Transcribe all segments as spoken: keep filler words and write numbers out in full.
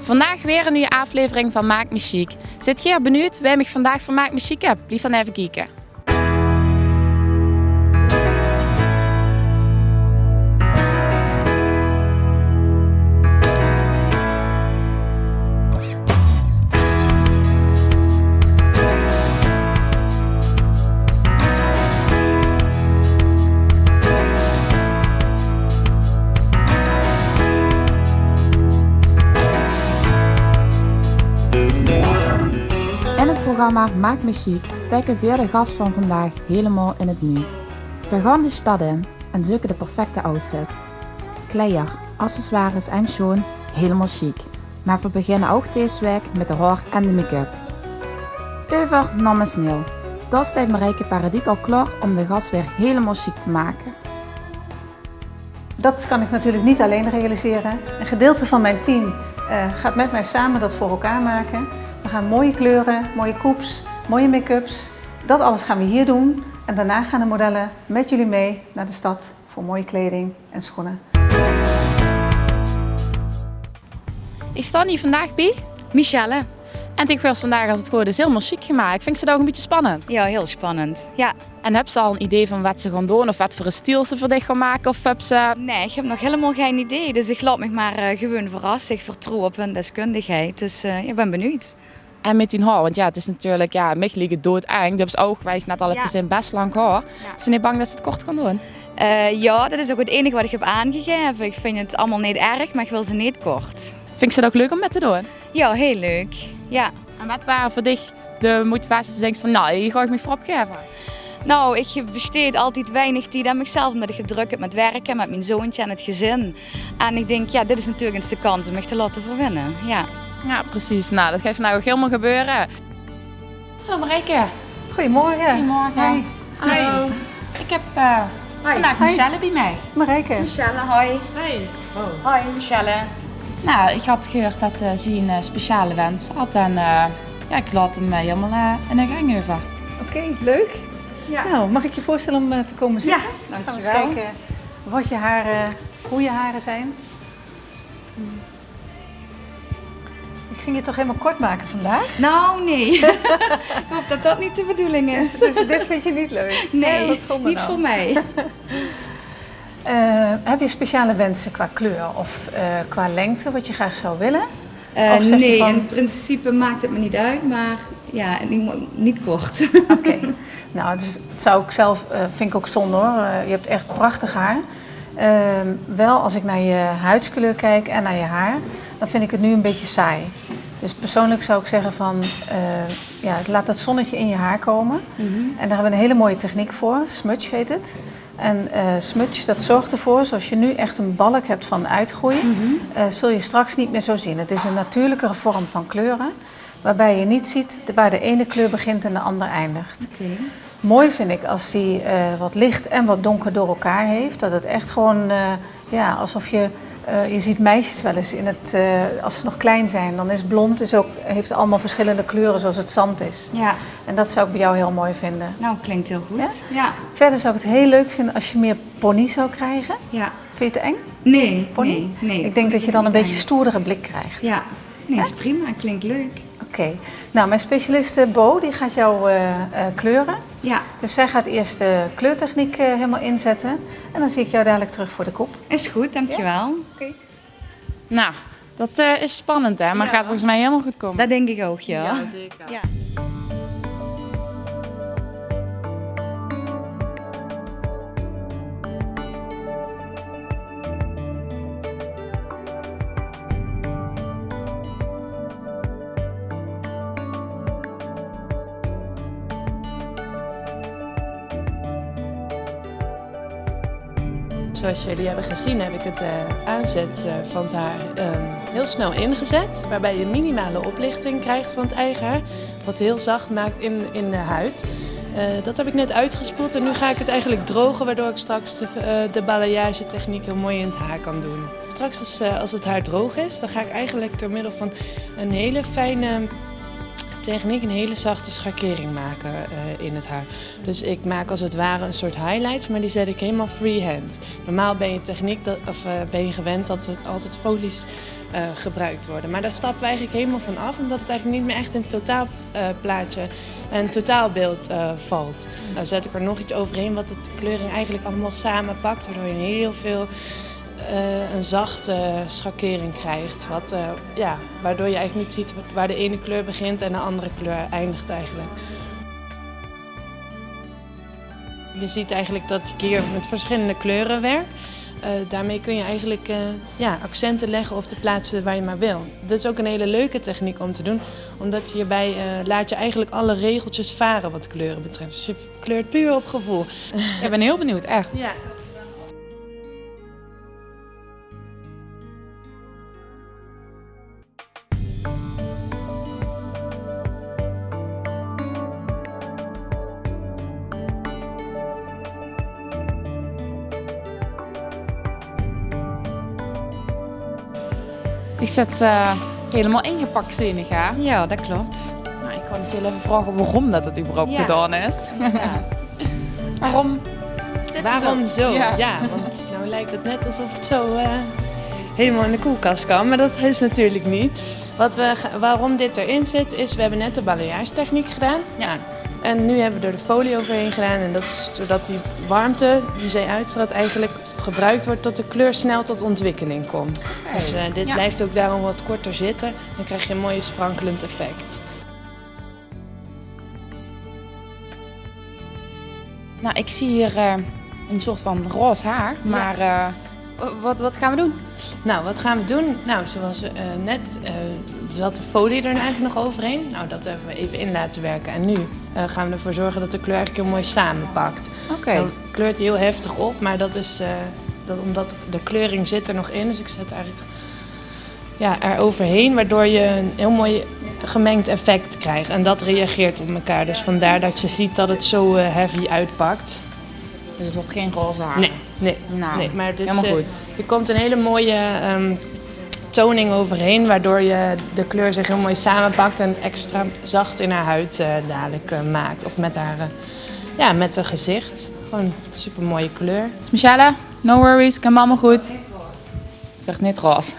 Vandaag weer 'n nuuj aaflevering van Maak Miech Sjiek. Zit geer benuujd wae miech vandaag veur Maak Miech Sjiek höb? Blief dan eve kieke. In 't programma Maak Miech Sjiek stèkke veer de gas van vandaag hielemaol in 't nuuj. Veer gaon de stad in en zeuke de perfecte outfit. Kleier, accessoires en sjoon, hielemaol sjiek. Mer veer beginne ouch dees waek mit de haor en de make-up. Euver nao Mesnil. Dao steit Marijke Paradiek al klaor óm de gas weer hielemaol sjiek te make. Dat kan ik natuurlijk niet alleen realiseren. Een gedeelte van mijn team, eh, gaat met mij samen dat voor elkaar maken. We gaan mooie kleuren, mooie coupes, mooie make-ups. Dat alles gaan we hier doen. En daarna gaan de modellen met jullie mee naar de stad voor mooie kleding en schoenen. Ich staon hie vandaag bie Michelle. En dich waers vandaag, es 't good is, hielemaol sjiek gemaak. Vinjs se dat ouch e bietje spannend? Jao, hiel spannend. Jao. En höbs se al 'n idee van waat se geis doon of waat veur 'n stiel se veur dich geis make? Of höbs se... Nae, ich höb nog hielemaol gein idee. Dus ich laot mich mer, eh, gewoon verrasse. Ich vertroew op hun deskundigheid. Dus, eh, ich bön benuujd. En mit dien haor, want jao, 't is natuurlik, jao, mich liek 't doodeng. Doe höbs ouch, wie ich net al höb gezeen, bès lang haor. Jao. Bis se neet bang det se 't kort geis doon? Eh, jao, det is ouch 't einige waat ich höb aangegaeve. Ich vinj 't allemaol neet erg, mer ich wil ze neet kort. Vinjs se 't ouch leuk óm mit te doon? Jao, hiel leuk. Jao. En waat waor veur dich de motivatie det se dinks van: "Nou, hie gaon ich mich veur opgaeve"? Nou, ich besteed altied weinig tied aan michzelf, ómdet ich drök höb mit wirke, mit mien zoontje en 't gezin. En ich dink, jao, dit is natuurlik ins de kans óm mich te laote verwinne. Jao. Jao, precies. Nou, det geit vandaag ouch hielemaol gebeure. Hallo Marijke. Goeiemorge. Goeiemorge. Hoi. Hallo. Hoi. Ich höb, eh, vandaag Michelle bie mich. Marijke. Michelle, hoi. Hoi. Hoi, Michelle. Nou, ich had gehuurd det, eh, zie 'n, eh, speciale wens had en, eh, jao, ich laot 'm, eh, hielemaol, eh, in de gang euver. Oké, leuk. Jao. Nou, mag ik je voorstellen om, eh, te komen zitten? Jao, dankjewel. Gaan we eens kijken wat je haren, hoe je haren zijn. Ik ging je toch helemaal kort maken vandaag? Nou, nae. Ich haop det det neet de bedoeling is. Dus, dus dit vind je niet leuk? Nae, nae, det is zonde dan. Neet veur mich. Eh, heb je speciale wensen qua kleur of, eh, qua lengte wat je graag zou willen? Eh, nae, in principe maak 't mich neet oet, mer jao, 't neet, neet kort. Oké. Nou, dus het zou ik zelf, eh, vind ik ook zonde hoor. Eh, je hebt echt prachtig haar. Ehm, wel, als ik naar je huidskleur kijk en naar je haar, dan vind ik het nu een beetje saai. Dus persoonlijk zou ik zeggen van, eh, ja, laat dat zonnetje in je haar komen. En daar hebben we een hele mooie techniek voor. Smudge heet het. En, eh, smudge, dat zorgt ervoor, zoals je nu echt een balk hebt van uitgroei, eh, zul je straks niet meer zo zien. Het is een natuurlijkere vorm van kleuren, waarbij je niet ziet de, waar de ene kleur begint en de ander eindigt. Oké. Mooi vind ik als die, eh, wat licht en wat donker door elkaar heeft. Dat het echt gewoon, eh, ja, alsof je, eh, je ziet meisjes wel eens in het, eh, als ze nog klein zijn, dan is blond is ook, heeft allemaal verschillende kleuren zoals het zand is. Jao. En dat zou ik bij jou heel mooi vinden. Nou, klinkt heel goed. Jao? Jao. Verder zou ik het heel leuk vinden als je meer pony zou krijgen. Jao. Vind je het eng? Nae, pony? Nae, nae. Ik denk dat je dan een beetje stoerdere blik krijgt. Jao. Nae, is prima. Klinkt leuk. Oké. Nou, mijn specialiste Bo, die gaat jou, eh, eh, kleuren. Jao. Dus zij gaat eerst de kleurtechniek, eh, helemaal inzetten. En dan zie ik jou dadelijk terug voor de kop. Is good, dankjewel. Jao? Oké. Nou, det, eh, is spannend, hè? Mer 't geit volges mich hielemaol good kómme. Det dink ich ouch, jao. Jao, zeker. Jao. Zoals jullie hebben gezien heb ik het, eh, aanzet, eh, van het haar, ehm, heel snel ingezet, waarbij je minimale oplichting krijgt van het eigen haar, wat heel zacht maakt in, in de huid. Eh, dat heb ik net uitgespoeld en nu ga ik het eigenlijk drogen, waardoor ik straks de, eh, de balayage techniek heel mooi in het haar kan doen. Straks als, eh, als het haar droog is, dan ga ik eigenlijk door middel van een hele fijne Techniek een hele zachte schakering maken, eh, in het haar. Dus ik maak als het ware een soort highlights, maar die zet ik helemaal freehand. Normaal ben je techniek dat, of, eh, ben je gewend dat het altijd folies, eh, gebruikt worden. Maar daar stappen we eigenlijk helemaal van af, omdat het eigenlijk niet meer echt in het totaal, eh, plaatje en totaalbeeld, eh, valt. Dan zet ik er nog iets overheen wat het kleuring eigenlijk allemaal samenpakt, waardoor je heel veel, eh, een zachte schakering krijgt. Wat, eh, ja, waardoor je eigenlijk niet ziet waar de ene kleur begint en de andere kleur eindigt eigenlijk. Je ziet eigenlijk dat ik hier met verschillende kleuren werk. Eh, daarmee kun je eigenlijk, eh, ja, accenten leggen op de plaatsen waar je maar wil. Dit is ook een hele leuke techniek om te doen, omdat hierbij, eh, laat je eigenlijk alle regeltjes varen wat kleuren betreft. Dus je kleurt puur op gevoel. Ik ben heel benieuwd, echt. Ja. Is het, eh, helemaal ingepakt, zeen ik, hè? Ja, dat klopt. Nou, ik kan eens heel even vragen waarom dat het überhaupt gedaan is. Ja. Waarom zit het zo? Waarom zo? Ja. Ja, want nou lijkt het net alsof het zo, eh, helemaal in de koelkast kan, maar dat is natuurlijk niet. Wat we, ge- waarom dit erin zit, is we hebben net de balayage techniek gedaan. Ja. Nou, en nu hebben we er de folie overheen gedaan. En dat is zodat die warmte die zij uitstraalt eigenlijk gebruikt wordt tot de kleur snel tot ontwikkeling komt. Oké. Dus, eh, dit blijft ook daarom wat korter zitten. Dan krijg je een mooi sprankelend effect. Nou, ik zie hier, eh, een soort van roze haar, maar, eh, w- wat, wat gaan we doen? Nou, wat gaan we doen? Nou, zoals we, eh, net, eh, zat de folie er eigenlijk nog overheen. Nou, dat hebben we even in laten werken. En nu, eh, gaan we ervoor zorgen dat de kleur eigenlijk heel mooi samenpakt. Oké. Dan kleurt hij heel heftig op, maar dat is, eh, dat, omdat de kleuring zit er nog in. Dus ik zet eigenlijk ja, er overheen, waardoor je een heel mooi gemengd effect krijgt. En dat reageert op elkaar. Dus vandaar dat je ziet dat het zo, eh, heavy uitpakt. Dus het wordt geen roze haar? Nee, nee. Nou, nee, maar dit, helemaal eh, goed. Er komt een hele mooie, ehm, toning overheen, waardoor je de kleur zich heel mooi samenpakt en het extra zacht in haar huid, eh, dadelijk, eh, maakt. Of met haar, eh, ja, met haar gezicht. Gewoon een super mooie kleur. Michelle, no worries, komt allemaal goed. Het wordt niet roze.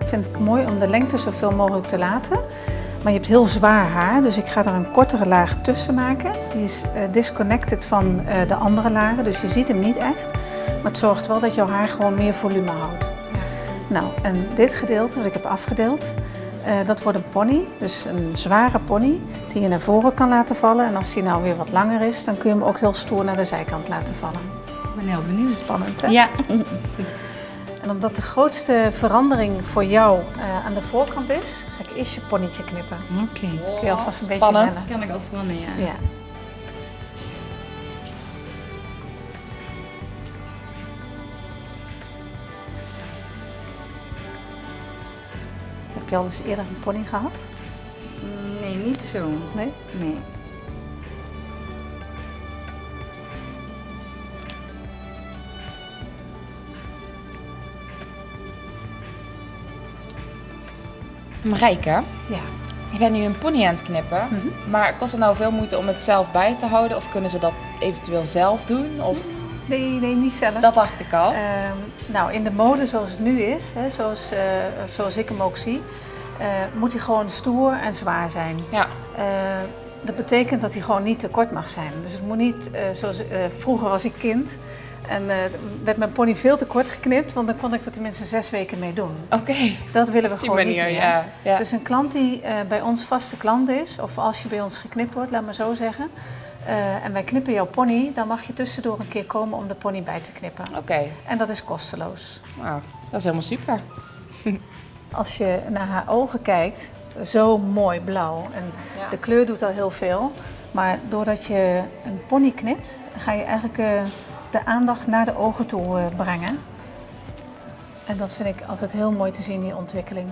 Ik vind het mooi om de lengte zoveel mogelijk te laten. Maar je hebt heel zwaar haar, dus ik ga er een kortere laag tussen maken. Die is, eh, disconnected van, eh, de andere lagen, dus je ziet hem niet echt. Maar het zorgt wel dat jouw haar gewoon meer volume houdt. Ja. Nou, en dit gedeelte wat ik heb afgedeeld, eh, dat wordt een pony. Dus een zware pony die je naar voren kan laten vallen. En als die nou weer wat langer is, dan kun je hem ook heel stoer naar de zijkant laten vallen. Ik ben heel benieuwd. Spannend, hè? Ja. En omdat de grootste verandering voor jou, eh, aan de voorkant is, ga ik eerst je ponytje knippen. Oké. Kun je alvast een beetje wennen. Kan ik al spannen, ja. Ja. Heb je al eens eerder een pony gehad? Nee, niet zo. Nee? Nee. Marijke, ja, je bent nu een pony aan het knippen, mhm, maar kost het nou veel moeite om het zelf bij te houden of kunnen ze dat eventueel zelf doen? Of? Nee, nee, niet zelf. Dat dacht ik al. Ehm, nou, in de mode zoals het nu is, hè, zoals, eh, zoals ik hem ook zie, eh, moet hij gewoon stoer en zwaar zijn. Ja. Eh, dat betekent dat hij gewoon niet te kort mag zijn. Dus het moet niet, eh, zoals, eh, vroeger was ik kind en, eh, werd mijn pony veel te kort geknipt, want dan kon ik er tenminste zes weken mee doen. Oké. Dat willen we gewoon niet meer. Op die manier, ja, ja. Dus een klant die, eh, bij ons vaste klant is, of als je bij ons geknipt wordt, laat maar zo zeggen, eh, en wij knippen jouw pony, dan mag je tussendoor een keer komen om de pony bij te knippen. Oké. En dat is kosteloos. Nou, dat is helemaal super. Als je naar haar ogen kijkt, zo mooi blauw. En, ja, de kleur doet al heel veel. Maar doordat je een pony knipt, ga je eigenlijk, eh, de aandacht naar de ogen toe, eh, brengen. En dat vind ik altijd heel mooi te zien, die ontwikkeling.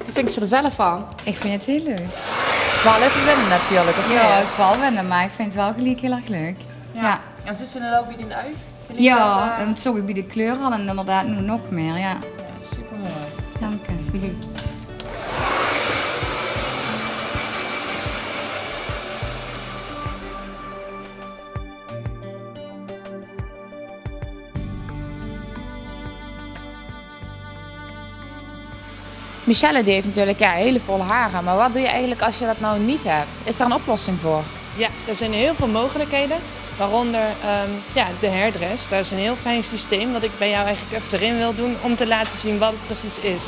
Even Vinjs se d'r zelf van? Ich vinj 't hiel leuk. 't Is waal effe wenne natuurlik, of neet? Jao, 't is waal wenne, mer ich vinj 't waal geliek hiel erg leuk. Jao. Jao. En zits se dan ouch bie dien uig? Jao, en det zoog ich bie de kleur al en inderdaad noe nog mieë, jao. Jao, supermooi. Dank dich. Michelle, die heeft natuurlijk, ja, hele volle haren. Maar wat doe je eigenlijk als je dat nou niet hebt? Is daar een oplossing voor? Ja, er zijn heel veel mogelijkheden, waaronder, ehm, ja, de hairdress. Dat is een heel fijn systeem wat ik bij jou eigenlijk even erin wil doen om te laten zien wat het precies is.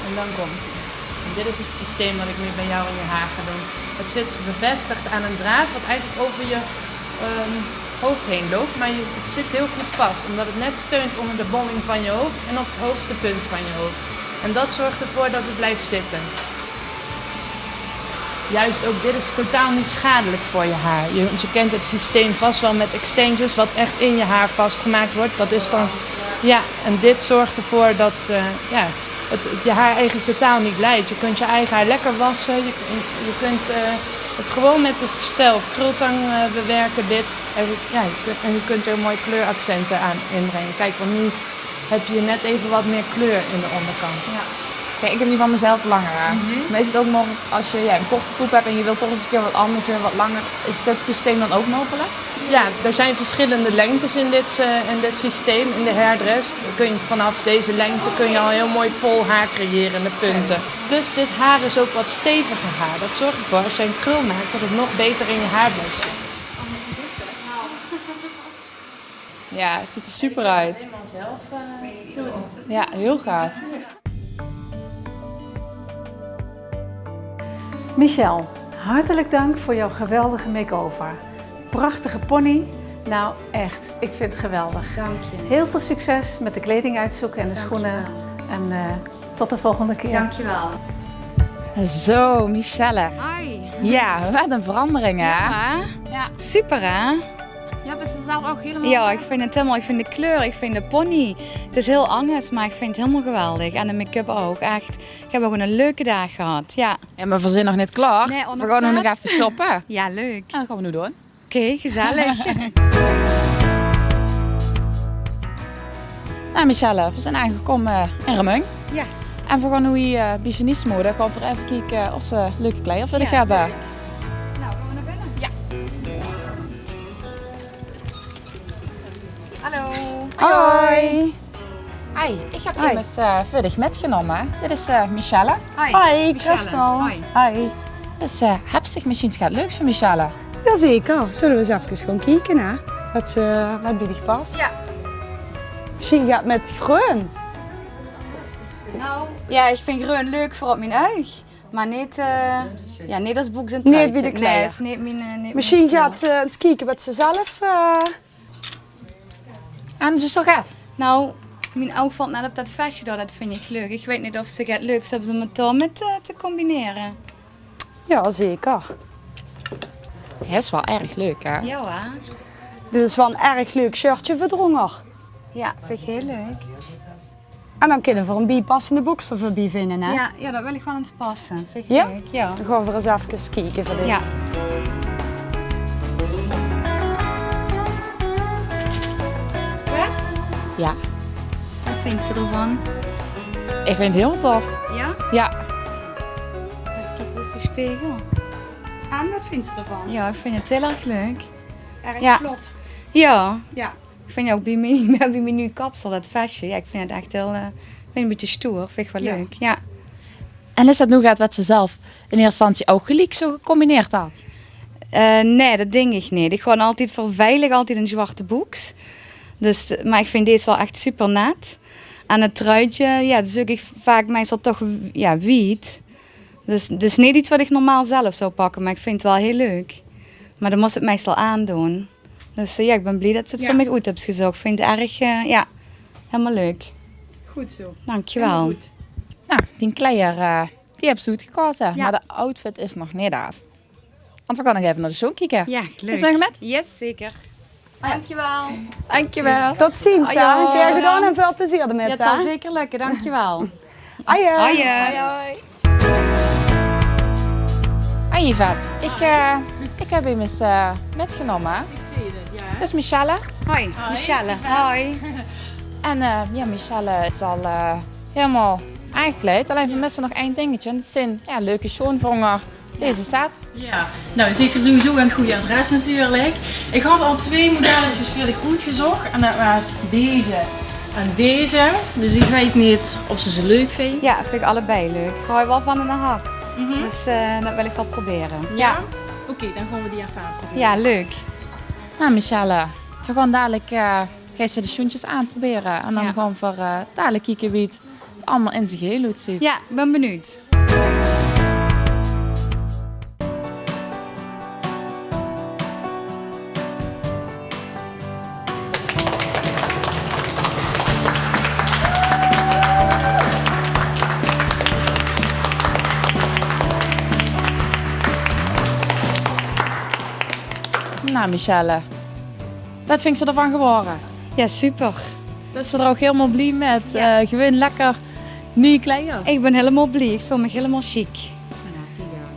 En dan komt ie. En dit is het systeem wat ik nu bij jou in je haar ga doen. Het zit bevestigd aan een draad wat eigenlijk over je, ehm, hoofd heen loopt, maar je, het zit heel goed vast, omdat het net steunt onder de bobbing van je hoofd en op het hoogste punt van je hoofd. En dat zorgt ervoor dat het blijft zitten. Juist, ook dit is totaal niet schadelijk voor je haar. Je, want je kent het systeem vast wel met extensions, wat echt in je haar vastgemaakt wordt. Dat is dan, ja, en dit zorgt ervoor dat, eh, ja, het, het je haar eigenlijk totaal niet leidt. Je kunt je eigen haar lekker wassen. Je, je kunt, eh, het gewoon met het gestel of krultang, eh, bewerken, dit. En, ja, je kunt, en je kunt er mooi kleuraccenten aan inbrengen. Kijk, want nu heb je net even wat meer kleur in de onderkant. Ja. Kijk, ik heb die van mezelf langer aan. Mhm. Maar is het ook mogelijk als je, ja, een korte poep hebt en je wilt toch eens een keer wat anders, weer wat langer, is dat systeem dan ook mogelijk? Ja, er zijn verschillende lengtes in dit, eh, in dit systeem, in de hairdress. Dan kun je vanaf deze lengte kun je al heel mooi vol haar creëren, de punten. Plus dit haar is ook wat steviger haar. Dat zorgt ervoor, als je een krul maakt, dat het nog beter in je haar blijft zitten. Ja, het ziet er super uit. Helemaal zelf, eh, doen. Ja, heel gaaf. Michelle, hartelijk dank voor jouw geweldige make-over. Prachtige pony. Nou, echt, ik vind het geweldig. Dank je. Heel veel succes met de kleding uitzoeken en de schoenen. Dankjewel. En, eh, tot de volgende keer. Dankjewel. Zo, Michelle. Hi. Ja, wat een verandering, hè? Ja, hè? Ja. Super, hè? Ja, bist du zelf ook helemaal... Ja, ik vind het helemaal, ik vind de kleur, ik vind de pony. Het is heel anders, maar ik vind het helemaal geweldig. En de make-up ook, echt. Ik heb ook een leuke dag gehad, ja. Ja, maar we zijn nog niet klaar. Nee, we gaan nu nog even shoppen. Ja, leuk. En dat gaan we nu doen. Oké, gezellig. Nou, Michelle, we zijn aangekomen in Remunj. Ja. En we gaan nu hier, eh, bij Janice Mode. Gaan we even kijken of ze leuke kleier willen hebben. Ja, leuk. Nou, gaan we naar binnen? Ja. Hallo. Hoi. Hoi, ich höb emes, eh, veur dich mitgenómme. Dit is, eh, Michelle. Hoi, Michelle. Christel. Hoi. Dus, eh, höbs dich mesjiens get leuks veur Michelle? Jazeker. Zölle v'r ins efkes gaon kieke, hè? Wat, eh, wat bie dich pas? Ja. Mesjiens get mit greun. Nou, ja, ich vinj greun leuk veur op mien uig. Mer neet, eh, ja, neet es boeks en truitje. Neet bie de kleier. Nee, is neet mien, eh, neet mien stijl. Mesjiens get, eh, ins kieke wat se zelf, eh, En ze zo gaat. Nou, mien oug valt net op det vestje dao, det vinj ich leuk. Ich weit neet of se get leuks höbs óm 't dao mit, eh, te combinere. Jazeker. Is waal erg leuk, hè? Ja, hè? Dit is waal ein erg leuk shirtje veur d'rónger. Ja, vinj ich hiel leuk. En dan kinne v'r ein biepassende boks d'rveur bie vinje, hè? Ja, ja, det wil ich waal ins passe. Vinj ich leuk, ja. Dan gaon v'r ins efkes kieke veur dit. Ja. Wat? Ja. Wat vinjs se d'rvan? Ich vinj 't hiel tof. Ja? Ja. Kiek, wo is de spegel? En, wat vinjs se d'rvan? Ja, ich vinj 't hiel erg leuk. Erg vlot. Ja. Ja. Ich vinj ouch bie mien, bie mien nuuj kapsel, det vestje, ja, ich vinj 't ech hiel, eh, ich vinj 't ein bietje stoer, vinj ich waal leuk, ja. En is det noe get wat se zelf in eerste instantie ouch geliek zo gecombineerd had? Eh, nae, det dink ich neet. Ich gaon altied veur veilig altied in zwarte boeks. Dus, eh, mer ich vinj dees waal ech super net. En 't truitje, ja, det zeuk ich vaak meistal toch, ja, wied. Dus 't is neet get wat ich normaal zelf zou pakke, mer ich vinj 't waal hiel leuk. Mer dan mós se 't meistal aandoon. Dus, eh, ja, ich bin blie det se 't veur mich oet höbs gezóch. Vinj 't erg, eh, ja, hielemaol leuk. Good zo. Dankjewel. Hielemaol good. Nou, die kleier, eh, die höbs se oetgekaoze, mer de outfit is nog neet aaf. Want v'r gaon nog effe nao de sjoon kieke. Ja, leuk. Is 't mit? Yes, zeker. Dankjewel. Dankjewel. Tot ziens, hè. Gaer gedaon en väöl plezeer d'rmit, hè. Ja, 't zal zeker lökke. Dankjewel. Hoi. Hoi. Hoi, Yvette. Ik, eh, ik heb emes, eh, mitgenómme. Ik zie het, ja. Dit is Michelle. Hoi, Michelle. Hoi. En, eh, ja, Michelle is al, eh, helemaal aangekleid. Alleen, we missen nog één dingetje. En dat zijn, ja, leuke sjoonvónger. Deze set. Ja. Nou, zeker sowieso een goed adres natuurlijk. Ik had al twee modelletjes voor dich oetgezocht. En dat was deze en deze. Dus ik weet niet of ze ze leuk vindt. Ja, vind ik allebei leuk. Ik hou er wel van in de hak. Dus, eh, dat wil ik wel proberen. Ja? Oké, dan gaan we die even aanproberen. Ja, leuk. Nou, Michelle, we gaan dadelijk, eh, gaan ze de schoentjes aanproberen. En dan gaan we, eh, dadelijk kijken wie het allemaal in zijn geheel uitziet. Ja, ik ben benieuwd. Nou, Michelle, wat vindt ze ervan geworden? Ja, super. Is ze er ook helemaal blij met? Ja. Eh, gewoon lekker nieuw kleier. Ik ben helemaal blij. Ik voel me helemaal chic.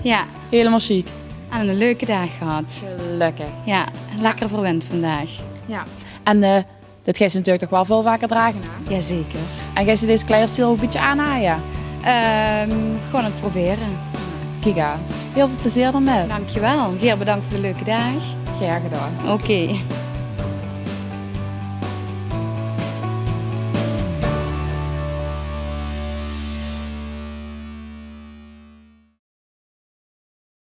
Ja. Helemaal chic. En een leuke dag gehad. Gelukkig. Ja, lekker verwend vandaag. Ja. En, eh, dat gaat ze natuurlijk toch wel veel vaker dragen, hè? Jazeker. En gaat ze deze kleierstijl ook een beetje aanhaaien? Ehm, gewoon aan het proberen. Kijk aan. Heel veel plezier ermee. Dankjewel. Geer bedankt voor de leuke dag. Graag gedaan. Oké.